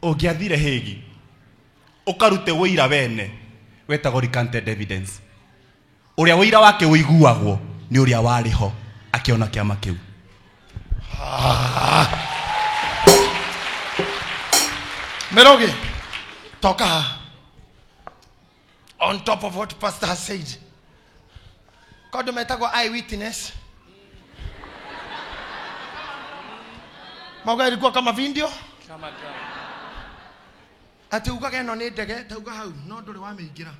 Ũngĩathire Hague ũkarute ũira wene wetagwo recanted evidence, ũrĩa ũira wake ũiguagwo nĩ ũrĩa warĩ ho akĩona kĩama kĩu. Meroge, toka haha. On top of what pastor has said, kondå metagwo eyewitness mauga ilikuwa kama video ati ugaga ĩno nĩ ndege tauga hau no ndũrĩ wamĩingĩra.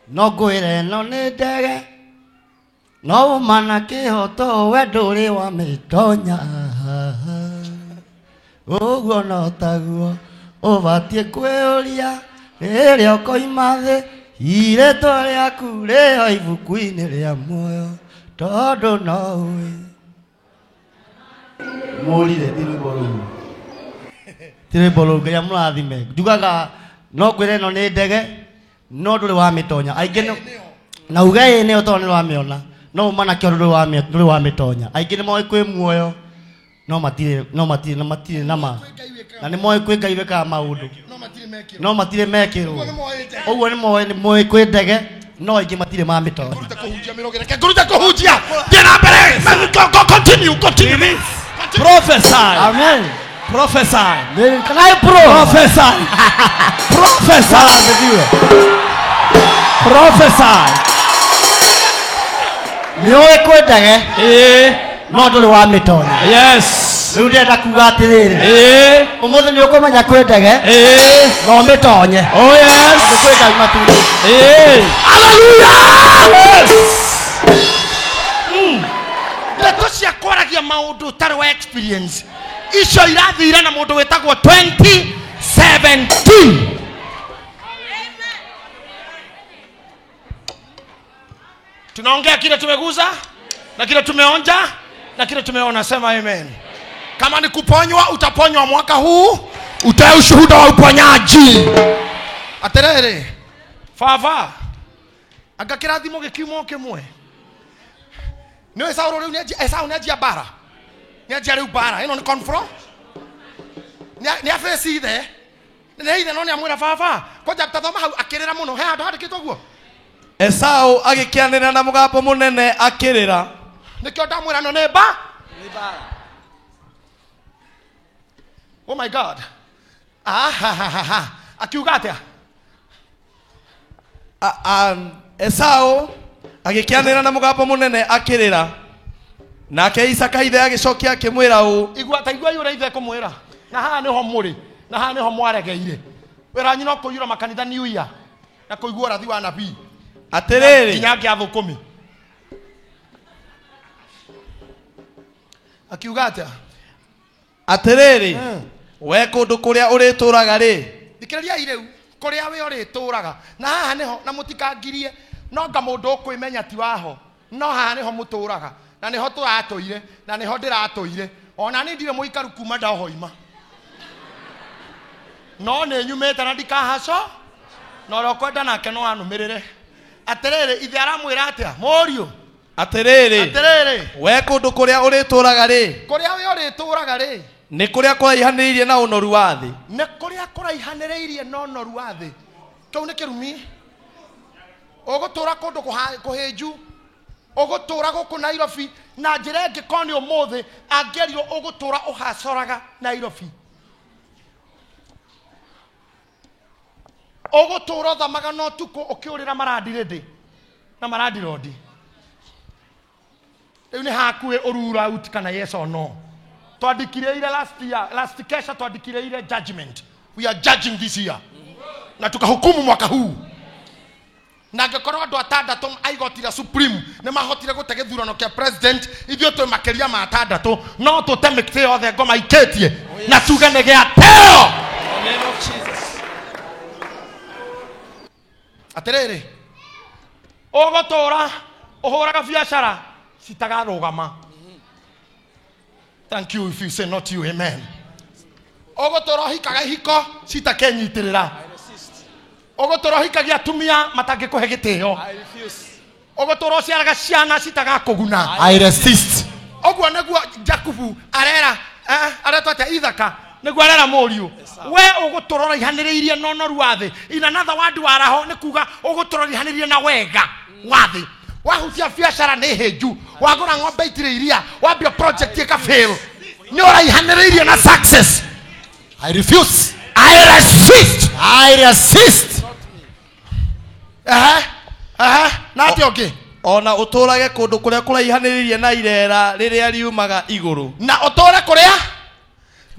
No ngwĩre ĩno nĩ ndege no uma na kĩhoto we ndũrĩ wamĩtonya, ũguo no taguo ũbatiĩ kwĩũria rĩrĩa ũkoima thĩ, irĩtwa rĩaku rĩho ibuku-inĩ rĩa muoyo tondũ no ũĩ mũrire. Ti rwĩmbo rũu, ti rwĩmbo rũu. Ngai amũrathime. Njugaga no ngwĩre ĩno nĩ ndege no ndũrĩ wamĩtonya. Aingĩ na uge ĩ nĩyo tondũ nĩ wamĩona, no uma nakĩo ndũrĩ wamĩtonya. Aingĩ nĩ moĩ kwĩ muoyo no matirĩ, no matirĩ, no matirĩ na ma na nĩ moĩ kwĩ Ngai wĩkaga maũndũ no matirĩ mekĩrwo. No matirĩ mekĩrwo. Ũguo nĩ moĩ ndege. Ũguo nĩ moĩ, nĩ moĩ kwĩ ndege no aingĩ matirĩ mamĩtonya. Ngũrute kũhunjia Mĩroge, reke ngũrute kũhunjia. Thiĩ na mbere. Go, go, continue, continue. Prophesy. Amen. Prophesy. Can I pro Prophesy. Prophesy. Asifiwe. Prophesy. Nĩ ũĩ kwĩ ndege no ndũrĩ wamĩtonya. Rĩu ndĩrenda kuga atĩrĩrĩ, ũmũthĩ nĩ ũkũmenya kwĩ ndege na ũmĩtonye. Oh yes. Tondũ kwĩ Ngai matu-inĩ. Hallelujah. Yes. Ndeto cia kwaragia maũndũ ũtarĩ wa experience icio irathire na mũndũ wĩtagwo 2017. Tunaongea kile tumeguza na kile tumeonja na kile tumeona. Sema amen. Kama ni kuponywa, utaponywa mwaka huu, utoe ushuhuda wa uponyaji. Aterere baba, anga kĩrathimo gĩkiuma o kĩmwe nĩ Esau rĩu nĩanjia. Esau nĩanjia mbara, nĩanjia rĩu mbara ĩno nĩ confront, nĩ abaci ithe, nĩ ithe no nĩ amwĩra baba kwanja tathoma hau akĩrĩra mũno he handũ handĩkĩtwo ũguo. Esau agĩkĩanĩrĩra na mũgambo mũnene akĩrĩra. Nĩkĩo ndamwĩra no nĩ mba. Oh my God. Ah, ha, ha, ha, ha. Akiuga atĩa? Esau agĩkĩanĩrĩra na mũgambo mũnene akĩrĩra, nake Isaka ithe agĩcokia akĩmwĩra ũũ. Igua ta igua ũrĩa ithe ekũmwĩra, na haha nĩho mũrĩ na haha nĩho mwaregeire wĩra wanyu no kũiyũra makanitha new year na kũigua ũrathi wa nabii. Atĩrĩrĩ, nginya ngĩa thũkũmi. Akiuga atĩa? Atĩrĩrĩ, we kũndũ kũrĩa ũrĩtũũraga rĩ, thikĩrĩriai rĩu kũrĩa we ũrĩtũũraga, na haha nĩho na mũtikangirie no nga mũndũ ũkwĩmenya ti waho, no haha nĩho mũtũũraga na nĩho tũratũire na nĩho ndĩratũire. Ona niĩ ndirĩ mũikaru kuma ndahoima no nĩ nyumĩte na ndikahaco na ũrĩa ũkwenda nake no anũmĩrĩre. Atĩrĩrĩ, ithe aramwĩra atĩa mũriũ? Atĩrĩrĩ, Atĩrĩrĩ, we kũndũ kũrĩa ũrĩtũũraga rĩ, kũrĩa we ũrĩtũũraga rĩ, nĩ kũrĩa kũraihanĩrĩirie na ũnoru wa thĩ. Nĩ kũrĩa kũraihanĩrĩirie na ũnoru wa thĩ. Kĩu nĩ kĩrumi. Ũgũtũũra kũndũ kũhĩnju, ũgũtũũra gũkũ Nairobi na njĩra ĩngĩ korwo nĩ ũmũthĩ angĩerirwo ũgũtũũra ũhacoraga Nairobi, ũgũtũũra ũthamaga na ũtukũ ũkĩũrĩra marandirĩndĩ na marandirondi. Rĩu nĩ hakuhĩ ũrura out kana yes or no. Twandikire last year, last kesha twandikire ile judgment. We are judging this year na tukahukumu mwaka huu, na angĩkorwo andũ atandatũ a igoti rĩa supreme nĩ mahotire gũte gĩthurano kĩa president, ithuĩ twĩ makĩria ma atandatũ, no tũte mĩtĩ yothe ngoma ikĩtie na tuge nĩ gĩateo. Atĩrĩrĩ, ũgũtũũra ũhũraga biacara citagarũgama. Thank you if you say not you amen. Ũgũtũũra ũhikaga ihiko citakenyitĩrĩra, ũgũtũũra ũhikagia atumia matangĩkũhe gĩtĩo, ũgũtũũra ũciaraga ciana citagakũguna. I resist. Ũguo nĩguo Jakubu arera. Aretwo atĩa? Ithaka nĩguo arera mũriũ. We ũgũtũra ũraihanĩrĩirie na ũnoru wa thĩ. In another word waraho nĩ kuga ũgũtũra ũraihanĩrĩirie na wega wa thĩ. Wahutia biacara nĩ hĩnju, wagũra ng'ombe itirĩ iria, wambia project ĩka fail, nĩ ũraihanĩrĩirie na success. I refuse. I resist. I resist. Ehe, ehe, na atĩa ũngĩ? Ona ũtũũrage kũndũ kũrĩa kũraihanĩrĩirie na ireera rĩrĩa riumaga igũrũ. Na ũtũũre kũrĩa?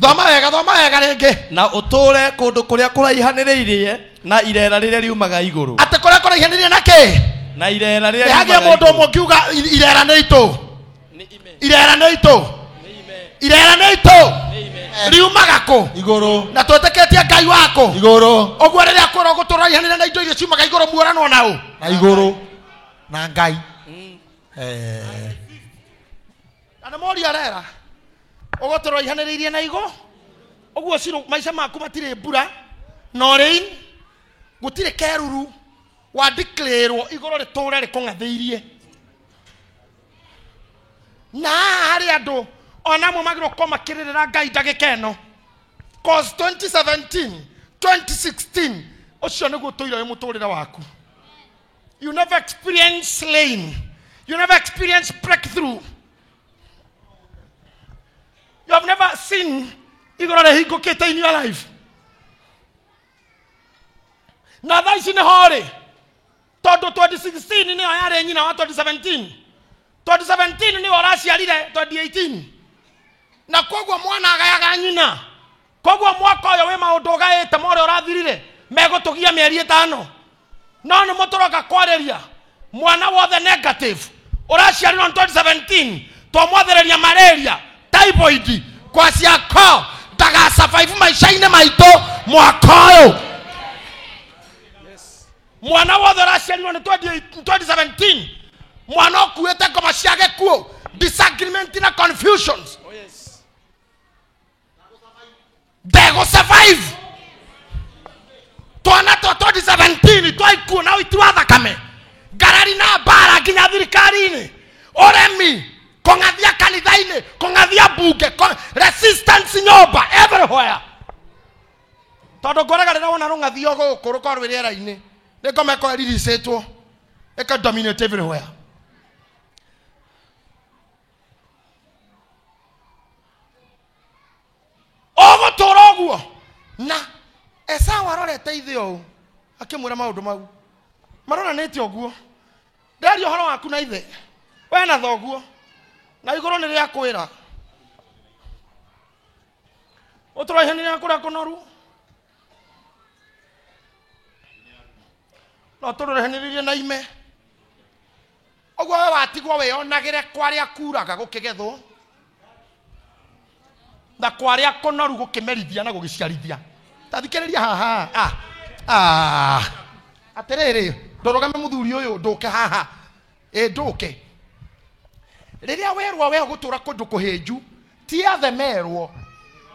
Thoma wega, thoma wega rĩngĩ. Na ũtũũre kũndũ kũrĩa kũraihanĩrĩirie na ireera rĩrĩa riumaga igũrũ. Atĩ kũrĩa kũraihanĩrĩirie na kĩ? Na ireera rĩrĩa Nĩ hagĩe riumaga mũndũ igũrũ. ũmwe ũngiuga ireera nĩ itũ. Ireera nĩ itũ. Ireera nĩ itũ. Riumaga kũ? Igũrũ. Na twĩtĩkĩtie Ngai wakũ? Igũrũ. Ũguo rĩrĩa kwĩrwo gũtũraihanĩria na indo iria ciumaga igũrũ muoranwo na ũ? Na igũrũ. Na Ngai. Na nĩ mũriũ arera. Ũgũtũraihanĩrĩirie na igũ. Ũguo cirũ maica maku matirĩ mbura. No rain. Gũtirĩ keruru. Wa declare-rwo igũrũ rĩtũre rĩkũng'athĩirie. Na haha harĩ andũ ona amwe magĩrĩirwo gũkorwo makĩrĩrĩra Ngai ndagĩka ĩno. Cause 2017, 2016, ũcio nĩguo ũtũire wĩ mũtũrĩre waku. You never experience rain. You never experience breakthrough. You have never seen igũrũ rĩhingũkĩte in your life. Na thaa ici nĩho rĩ, tondũ 2016 nĩyo yarĩ nyina wa 2017. 2017 nĩyo ũraciarire 2018. Na koguo mwana agayaga nyina. Koguo mwaka ũyũ wĩ maũndũ ũgaĩte ma ũrĩa ũrathirire, megũtũgia mĩeri ĩtano. No nĩ mũtũroka kwarĩria mwana wothe negative ũraciarirwo 2017, twamwathĩrĩria malaria, typhoid, kwasiako, ndagasurvive maica-inĩ maitũ mwaka ũyũ. Mwana wothe ũraciarirwo nĩ 2017, mwana ũkuĩte ngoma cia gĩkuũ, disagreement na confusions. Ndegũ survive. Twana twa 2017 twaikuo na ũiti wa thakame, ngarari na mbara nginya thirikari-inĩ, ũremi, kũng'athia kanitha-inĩ, kũng'athia mbunge, resistance nyũmba everywhere. Tondũ ngwaraga rĩrĩa wona rũng'athio gũkũ rũkorwo rwĩ rĩera-inĩ, nĩ ngoma ĩkorwo ĩriricĩtwo, ĩka dominate everywhere. Ũgũtũra ũguo. Na Esau arorete ithe ũũ, akĩmwĩra maũndũ mau. Maroranĩte ũguo. Ndĩraria ũhoro waku na ithe. We na thoguo. Na igũrũ nĩ rĩakwĩra. Ũtũraihanĩria kũrĩa kũnoru. No tũrũraihanĩrĩrie na ime. Ũguo we watigwo wĩyonagĩre kwarĩa kuraga gũkĩgethwo. Na kwarĩa kũnoru gũkĩmerithia na gũgĩciarithia. Ta thikĩrĩria haha. Atĩrĩrĩ, ndũrũgame mũthuri ũyũ, ndũke haha. Ĩ, ndũke. Rĩrĩa werwo we ũgũtũra kũndũ kũhĩnju, ti athe merwo.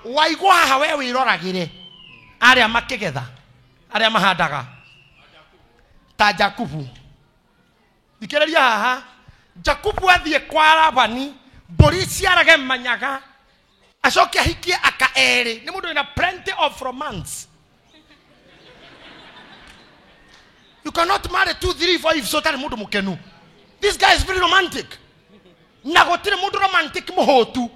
Waigua haha we wĩroragĩre arĩa makĩgetha, arĩa mahandaga. Ta Jakubu. Thikĩrĩria haha. Jakubu athiĩ kwa Labani, mbũri ciarage manyaga, acoke ahikie aka erĩ. Nĩ mũndũ wĩna plenty of romance. You cannot marry 2, 3, 4 if so ũtarĩ mũndũ mũkenu. This guy is very romantic. Na gũtirĩ mũndũ romantic mũhũtu.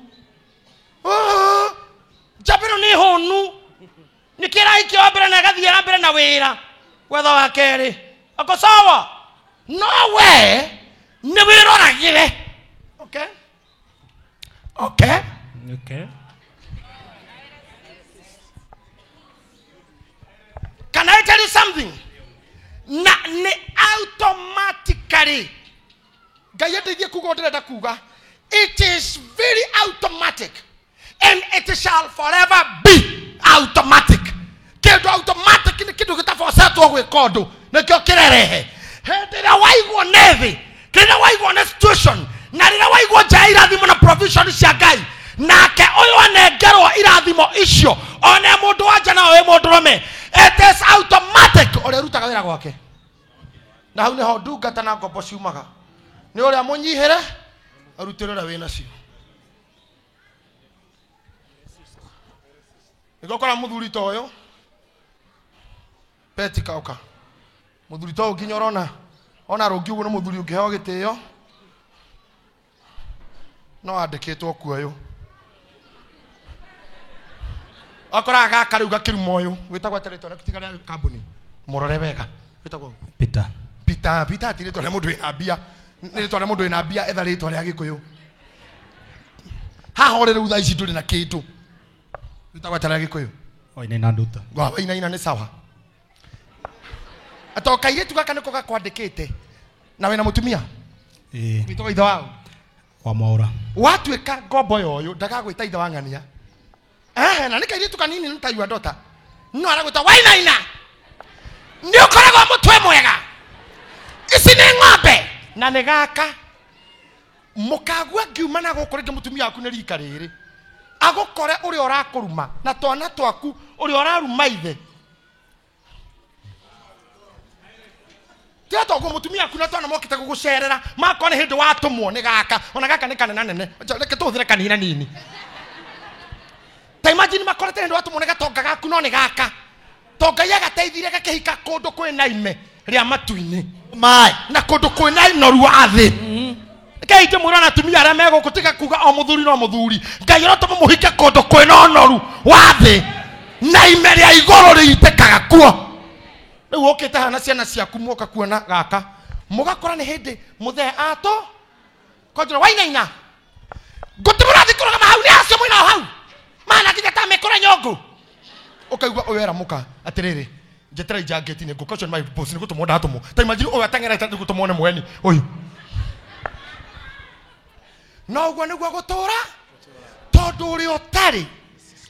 Njamba ĩno nĩ hũnu. Nĩkĩ ĩrahikia wa mbere na ĩgathiĩ na mbere na wĩra gwetha wa kerĩ. Ako sawa. No we nĩ wĩroragĩre. Okay? Okay? Okay. Can I tell you something? Na nĩ automatically. Ngai andeithie kuga ũrĩa ndĩrenda kuga. It is very automatic and it shall forever be automatic. Kĩndũ automatic nĩ kĩndũ gĩtabocetwo gwĩka ũndũ, nĩkĩo kĩrerehe. Hĩndĩ ĩrĩa waigwo nĩ thĩ, rĩrĩa waigwo nĩ situation, na rĩrĩa waigwo nja ya irathimo na provision cia Ngai, nake ũyũ anengerwo irathimo icio, one mũndũ wa nja na wĩ mũndũrũme, it is automatic ũrĩa ũrutaga wĩra gwake. Na hau nĩho ndungata na ngombo ciumaga. Nĩ ũrĩa mũnyihĩre, arutĩre ũrĩa wĩnacio. Nĩgũkora mũthuri ta ũyũ Peti kauka. Mũthuri ta ũyũ nginya ũrona ona rũngi ũguo nĩ mũthuri ũngĩheo gĩtĩo no andĩkĩtwo kuo ũyũ. Akora gaka rĩu gakĩruma ũyũ wĩtagwo atĩa rĩtwa rĩaku tiga rĩa kambuni mũrore wega wĩtagwo Peter. Peter. Peter ti rĩtwa rĩa mũndũ wĩna mbia, nĩ rĩtwa rĩa mũndũ wĩna mbia, etha rĩtwa rĩa Gĩkũyũ. Haha ũrĩ rĩu thaa ici ndũrĩ na kĩndũ. Wĩtagwo atĩa rĩa Gĩkũyũ? Wainaina Nduta. Wainaina nĩ sawa. Ato kairĩtu gaka nĩko gakwandĩkĩte na wĩna mũtumia? Ĩĩ. Wĩtagwo ithe wao? Wa Mwaũra. Watuĩka ngombo ya ũyũ ndagagwĩta ithe wa ng'ania. Na nĩ kairĩtu kanini nĩ ta your daughter. No aragwĩta Wainaina. Nĩ ũkoragwo mũtwe mwega. Ici nĩ ng'ombe na nĩ gaka. Mũkagua ngiuma na gũkũ rĩngĩ mũtumia waku nĩ rika rĩrĩ. Agũkore ũrĩa ũrakũruma na twana twaku ũrĩa ũraruma ithe. Tiga toguo mũtumia waku na twana mokĩte gũgũcerera makorwo nĩ hĩndĩ watũmwo nĩ gaka, ona gaka nĩ kanene nene. Reke tũhũthĩre kanini nini. Ta imagine makorete hĩndĩ watũmwo nĩ gatonga gaku no nĩ gaka. Tonga ya gateithire gakĩhika kũndũ kwĩna ime rĩa matu-inĩ. My. Na kũndũ kwĩna inoru wa thĩ. Ngai ndĩmwĩra na atumia arĩa megũkũ tiga kuga o mũthuri no mũthuri. Ngai ũrotũma mũhike kũndũ kwĩna ũnoru wa thĩ na ime rĩa igũrũ rĩitĩkaga kuo. Rĩu ũkĩte haha na ciana ciaku muoka kuona gaka mũgakora nĩ hĩndĩ mũthee atũ konjora Wainaina ngũtĩ mũrathi kũrũgama hau nĩ acio mwĩnao hau mana nginya ta mĩkũra nyũngũ. Ũkaigua ũyũ era mũka atĩrĩrĩ njetera injangĩti nĩ ngũka ũcio nĩ my boss nĩ gũtũmwo ndatũmwo. Ta imagine ũyũ ateng'erete nĩ gũtũmwo nĩ mweni ũyũ. No ũguo nĩguo gũtũra tondũ ũrĩa ũtarĩ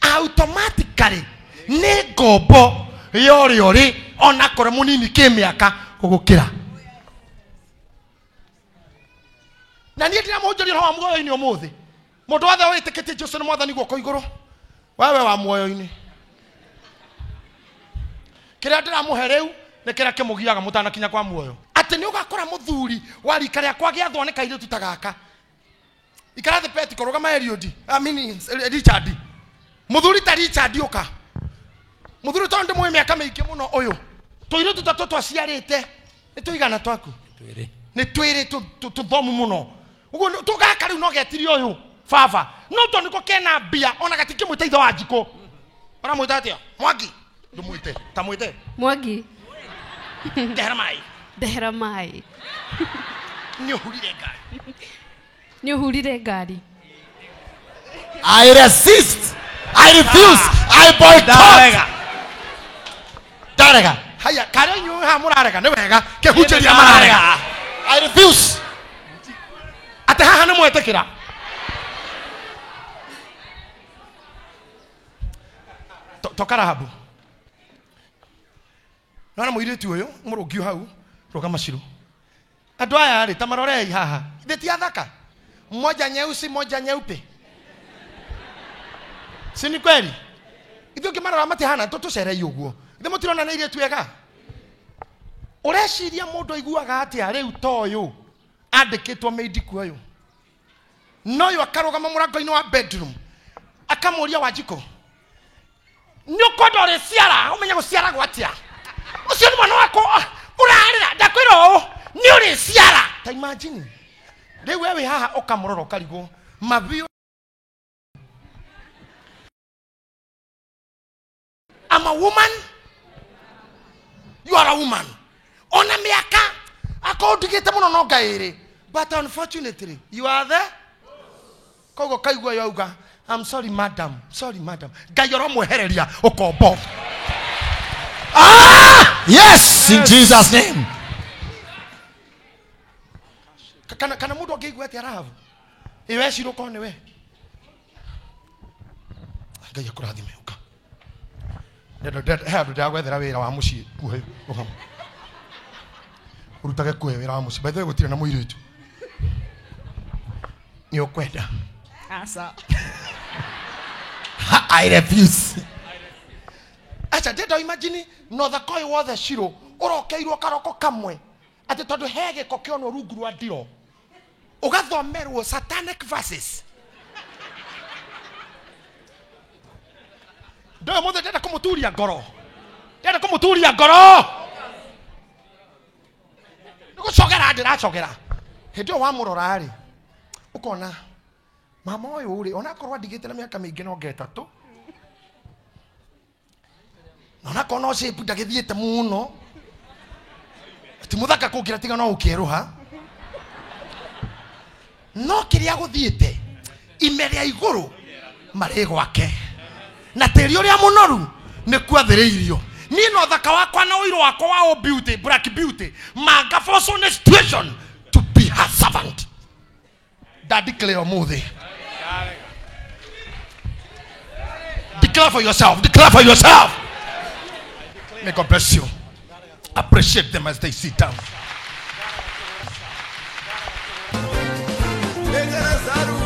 automatically nĩ ngombo ya ũrĩa ũrĩ ona korwo mũnini kĩmĩaka gũgũkĩra. Na niĩ ndĩramũhunjĩria ũhoro wa muoyo-inĩ ũmũthĩ. Mũndũ wothe wĩtĩkĩtie Jesũ nĩ mwathani guoko igũrũ, wewe wa muoyo-inĩ. Kĩrĩa ndĩramũhe rĩu nĩ kĩrĩa kĩmũgiaga mũtanakinya kwa muoyo. Atĩ nĩ ũgakora mũthuri wa rika rĩakwa gĩathwo nĩ kairĩtu ta gaka. Ikara thĩ Peti, kũrũgama Eliud, I mean Richard. Mũthuri ta Richard ũka. Mũthuri tondũ ndĩmũĩ mĩaka mĩingĩ mũno ũyũ. Tũirĩtu ta tũtũ twaciarĩte nĩ tũigana twaku? Twĩrĩ. Nĩ twĩrĩ tũthomu mũno. Ũguo tũgaka rĩu no getirie ũyũ baba. No tondũ nĩko kena mbia ona gatingĩmwĩta ithe wa Njikũ. Ũramwĩta atĩa? Mwangi. Ndũmwĩte. Ta mwĩte. Mwangi. Ndehera maĩ. Ndehera maĩ. Nĩ ũhurire ngari. Nĩ ũhurire ngari. I resist. I refuse. I boycott. Ndarega. Haya, karĩa inyuĩ haha mũrarega nĩ wega, kĩhunjĩria mararega. I refuse. Atĩ haha nĩ mwetĩkĩra. Toka Rahabu. Nona mũirĩtu ũyũ mũrũngi hau rũgama Ciru. Andũ aya rĩ ta marorei haha. Ithe ti athaka. Mmoja nyeusi, mmoja nyeupe. Si ni kweli? Ithuĩ ũngĩmarora matihana tũcerei ũguo. Ithe mũtirona nĩ airĩtu ega. Ũreciria mũndũ aiguaga atĩa rĩu ta ũyũ andĩkĩtwo maid kuo ũyũ. No ũyũ akarũgama mũrango-inĩ wa bedroom akamũria Wanjikũ, nĩ ũkwenda ũrĩciara ũmenye gũciaragwo atĩa? Ũcio nĩ mwana wakwa ũrarĩra ndakwĩra ũũ nĩ ũrĩciara. Ta imagine rĩu we wĩ haha ũkamũrora ũkarigwo mabiũ. I'm a woman. You are a woman. Ona miaka akorwo ndigĩte mũno no ngaĩrĩ. But unfortunately you are there. Koguo kaigua yauga I'm sorry madam, sorry madam. Ngai ũromwehereria ũkombo. Ah! Yes, in Jesus name. Kana mũndũ angĩigua atĩa Rahabu? Ĩ we Ciru korwo nĩwe. Ngai akũrathime ũka. He andũ ndĩragwethera wĩra wa mũciĩ kuhe rũgama. Ũrutage kuhe wĩra wa mũciĩ. By the way gũtirĩ na mũirĩtu. Nĩ ũkwenda? Aca. I refuse. Aca ndĩrenda imagine no thaka ũyũ wothe Ciru ũrokeirwo karoko kamwe atĩ tondũ he gĩko kĩonwo rungu rwa ndiro ũgathomerwo satanic verses. Ndoyo mothe ndenda kũmũturia ngoro. Ndenda kũmũturia ngoro. Nĩ gũcogera ndĩracogera. Hĩndĩ ĩyo wamũrora rĩ, ũkona mama ũyũ rĩ, onakorwo andigĩte na mĩaka mĩingĩ no ngetatũ. Na onakorwo no shape ndagĩthiĩte mũno. Ti mũthaka kũngĩra tiga no ũkĩerũha. No kĩrĩa gũthiĩte ime rĩa igũrũ marĩ gwake na tĩri ũrĩa mũnoru nĩ kwathĩrĩirio. Niĩ na ũthaka wakwa na ũirũ wakwa wa beauty, black beauty, manga force on a situation to be her servant. Nda declare ũmũthĩ. Declare for yourself. Declare for yourself. May God bless you. Appreciate them as they sit down. Nĩ Jerezaru.